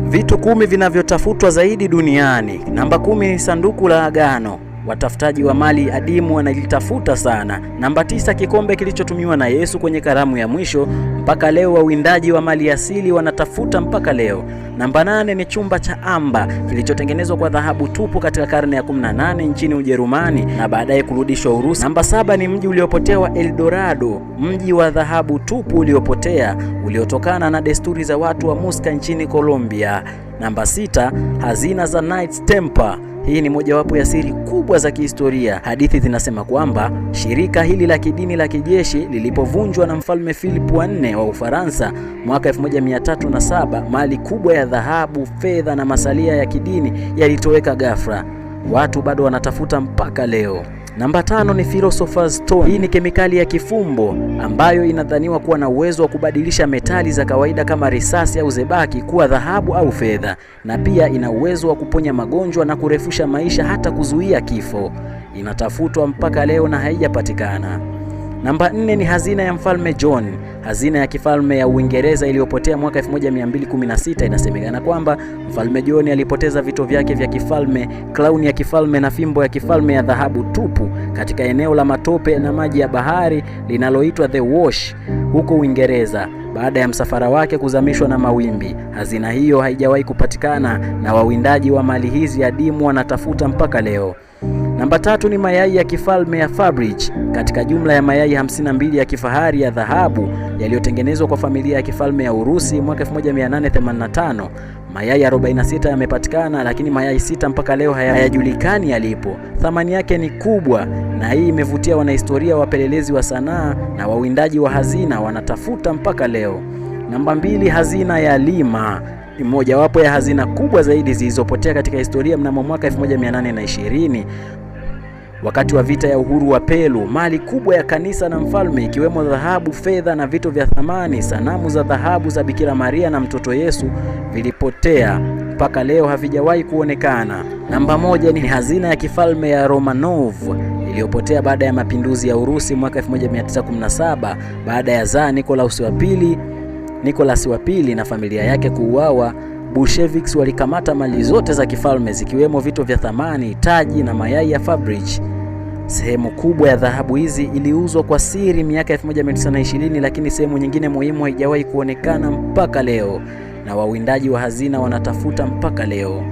Vitu 10 vinavyotafutwa zaidi duniani. Namba 10 ni sanduku la agano. Watafutaji wa mali adimu wanalitafuta sana. Namba 9, kikombe kilichotumiwa na Yesu kwenye karamu ya mwisho. Mpaka leo wawindaji wa mali asili wanatafuta mpaka leo. Namba 8 ni chumba cha amba kilichotengenezwa kwa dhahabu tupu katika karne ya 18 nchini Ujerumani na baadaye kurudishwa Urusi. Namba 7 ni mji uliopotea wa Eldorado, mji wa dhahabu tupu uliopotea uliotokana na desturi za watu wa Muisca nchini Colombia. Namba 6, hazina za Knights Templar. Hii ni mojawapo ya siri kubwa za kihistoria. Hadithi zinasema kwamba shirika hili la kidini la kijeshi lilipovunjwa na Mfalme Philip wa nne wa Ufaransa mwaka 1307, mali kubwa ya dhahabu, fedha na masalia ya kidini yalitoweka ghafla. Watu bado wanatafuta mpaka leo. Namba 5 ni Philosopher's Stone. Hii ni kemikali ya kifumbo ambayo inadhaniwa kuwa na uwezo wa kubadilisha metali za kawaida kama risasi au zebaki kuwa dhahabu au fedha, na pia ina uwezo wa kuponya magonjwa na kurefusha maisha hata kuzuia kifo. Inatafutwa mpaka leo na haijapatikana. Namba 4 ni hazina ya Mfalme John, hazina ya kifalme ya Uingereza iliyopotea mwaka 1216. Inasemekana kwamba Mfalme John alipoteza vito vyake vya kifalme, klauni ya kifalme na fimbo ya kifalme ya dhahabu tupu katika eneo la matope na maji ya bahari linaloitwa The Wash huko Uingereza baada ya msafara wake kuzamishwa na mawimbi. Hazina hiyo haijawahi kupatikana na wawindaji wa mali hizi adimu wanatafuta mpaka leo. Namba 3 ni mayai ya kifalme ya Fabergé. Katika jumla ya mayai 52 ya kifahari ya dhahabu yaliyotengenezwa kwa familia ya kifalme ya Urusi mwaka 1885, mayai 46 yamepatikana, lakini mayai 6 mpaka leo hayajulikani yalipo. Thamani yake ni kubwa, na hii imevutia wanahistoria, wapelelezi wa sanaa na wawindaji wa hazina wanatafuta mpaka leo. Namba 2, hazina ya Lima ni mojawapo ya hazina kubwa zaidi zilizopotea katika historia mnamo mwaka 1820. Wakati wa vita ya uhuru wa Peru, mali kubwa ya kanisa na mfalme ikiwemo dhahabu, fedha na vitu vya thamani, sanamu za dhahabu za Bikira Maria na mtoto Yesu vilipotea, mpaka leo havijawahi kuonekana. Namba 1 ni hazina ya kifalme ya Romanov iliyopotea baada ya mapinduzi ya Urusi mwaka 1917 baada ya Tsar Nicholas wa pili na familia yake kuuawa. Bolsheviks walikamata mali zote za kifalme zikiwemo vito vya thamani, taji na mayai ya Fabergé. Sehemu kubwa ya dhahabu hizi iliuzwa kwa siri miaka 1920, lakini sehemu nyingine muhimu haijawahi kuonekana mpaka leo, na wawindaji wa hazina wanatafuta mpaka leo.